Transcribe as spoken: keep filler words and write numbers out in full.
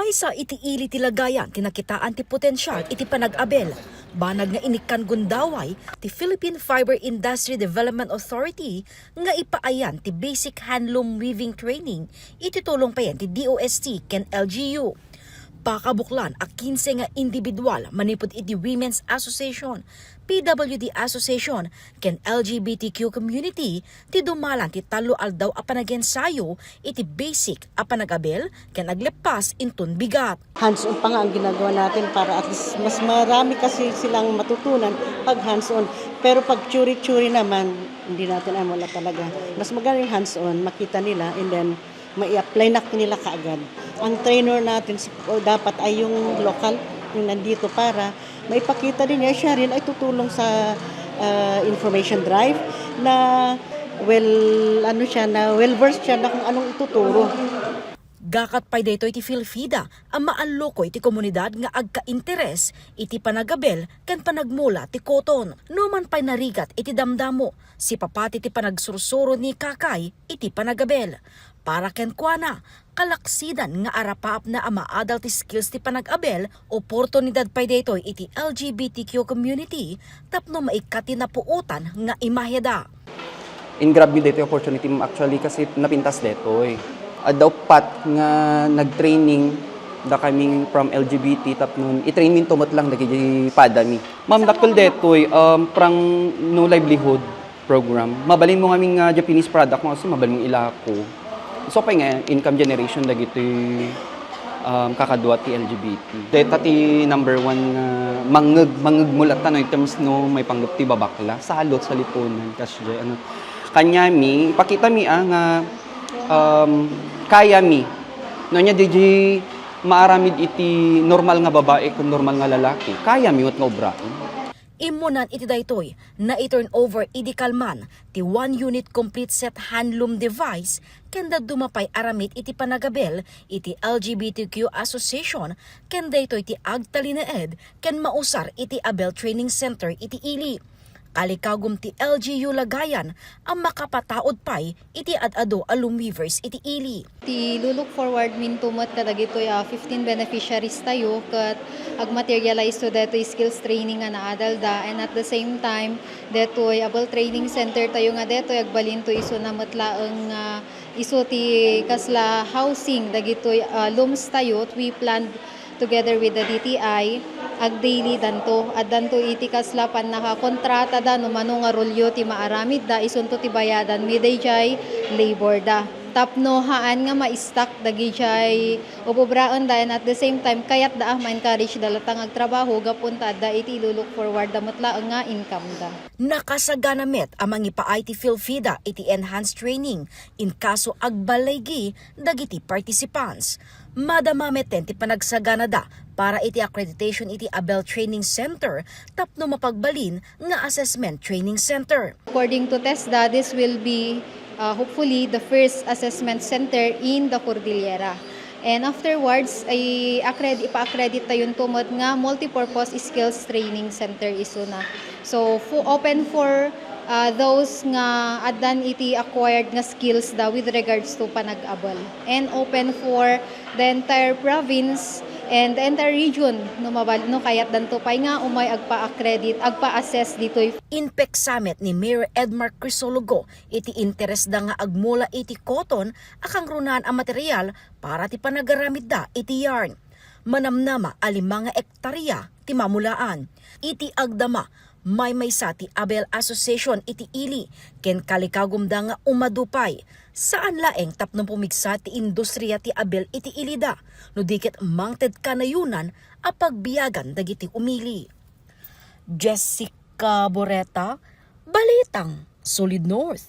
Maysa iti ili ti Lagayan ti nakitaan ti potensial iti panag-abel. Banag nga inikkan gundaway ti Philippine Fiber Industry Development Authority nga ipaayan ti basic handloom weaving training iti tulong payen ti D O S T ken L G U. Pakabuklan a kinse nga individual manipud iti Women's Association, P W D Association, ken L G B T Q community ti dumalan ti tallo aldaw a panagensayo iti basic a panagabel ken agleppas inton bigat. Hands-on pa nga ang ginagawa natin para at least mas marami kasi silang matutunan pag hands-on. Pero pag theory-theory naman, hindi natin alam, wala talaga. Mas maganda yung hands-on, makita nila, and then mai-apply na nila kaagad. Ang trainer natin si- o dapat ay yung local, yung nandito para maipakita din niya, siya rin ay tutulong sa ah, information drive na well, ano siya, na well versed siya na kung anong ituturo. Gakat pay daytoy ti Filfida a maallukoy ti komunidad nga agkainteres iti panagabel ken panagmula ti koton. Numan pay narigat iti damdamo, sipapati ti panagsursuro ni Kakay iti panagabel. Para kenkuana, kalaksidan nga arapaapna a maadal ti skills ti panagabel, oportunidad pay daytoy iti L G B T Q community tapno maikkat ti napuotan nga imaheda. In-grab mi daytoy opportunity, ma'am, actually, kasi napintas daytoy. Adda uppat nga nag-training da kami from L G B T tapno i-train mi to met lang dagiti padami. Ma'am, dakkel daytoy, um, parang no livelihood program. Mabalin mo ngamin nga Japanese product mo kasi mabalin mo ilako. So, pay nga income generation dagiti, um, kakadua ti L G B T. Dayta ti number one nga mangngeg, mangngeg mo latta, no, in terms no maipanggep ti babakla, salot, salipunan, kasdiay, ano. Kaniami, ipakita mi, ah, nga, um, kaya mi. No, nia, di maaramid iti normal nga babae ken normal nga lalaki. Kaya mi met nga obraen. Immunan iti daytoy, nai-turn over idi kalman ti one unit complete set handloom device ken dadduma pay aramid iti panagabel iti L G B T Q association ken daytoy ti agtalinaed ken mausar iti Abel Training Center iti ili. Kalikagum ti L G U Lagayan a makapataud pay iti ad-adu a loom weavers iti ili. Ti lu-look forward minto met kadagitoy a fifteen beneficiaries tayo ket agmaterialize to detoy skills training nga naadalda, and at the same time, detoy Abel Training Center tayo nga detoy agbalinto isuna met laeng nga isu ti kasla housing dagitoy, ah, looms tayo, we planned together with the D T I, agdaily danto. Addanto iti kasla pannakakontratada no mano nga rolyo ti maaramidda, isunto ti bayadan mi dayjay labor da. Tapno haan nga ma-stuck dagijay ububraen da, and at the same time, kayat da a ma-encourage da latta nga agtrabaho gapu ta adda iti ilu-look forward da met laeng nga income da. Nakasagana met a mangipaay ti Filfida iti enhanced training in kaso agbaligi dagiti participants. Madama metten ti panagsaganada para iti accreditation iti Abel Training Center tapno mapagbalin nga assessment training center. According to TESDA, this will be, uh, hopefully the first assessment center in the Cordillera. And afterwards, ay accred-, ipa-accredit tayo to met nga multipurpose skills training center isuna. So, fu-, open for, uh, those nga addan iti acquired nga skills da with regards to panag-abel. And open for the entire province and the entire region, no mabal-, no kayat danto pay nga umay agpa-accredit, agpa-assess ditoy. Inpeksa met ni Mayor Edmar Crisologo iti interes da nga agmula iti cotton a kangrunaan a material para ti panagaramidda iti yarn. Manamnama a lima nga ektarya ti mamulaan. Iti agdama, maymaysa ti Abel Association iti ili, ken kalikagumda nga umadu pay. Saan laeng tapno pumigsa ti industriya ti Abel iti ilida, no di ket mangted kanayonan a pagbiagan dagiti umili. Jessica Boreta, Balitang Solid North.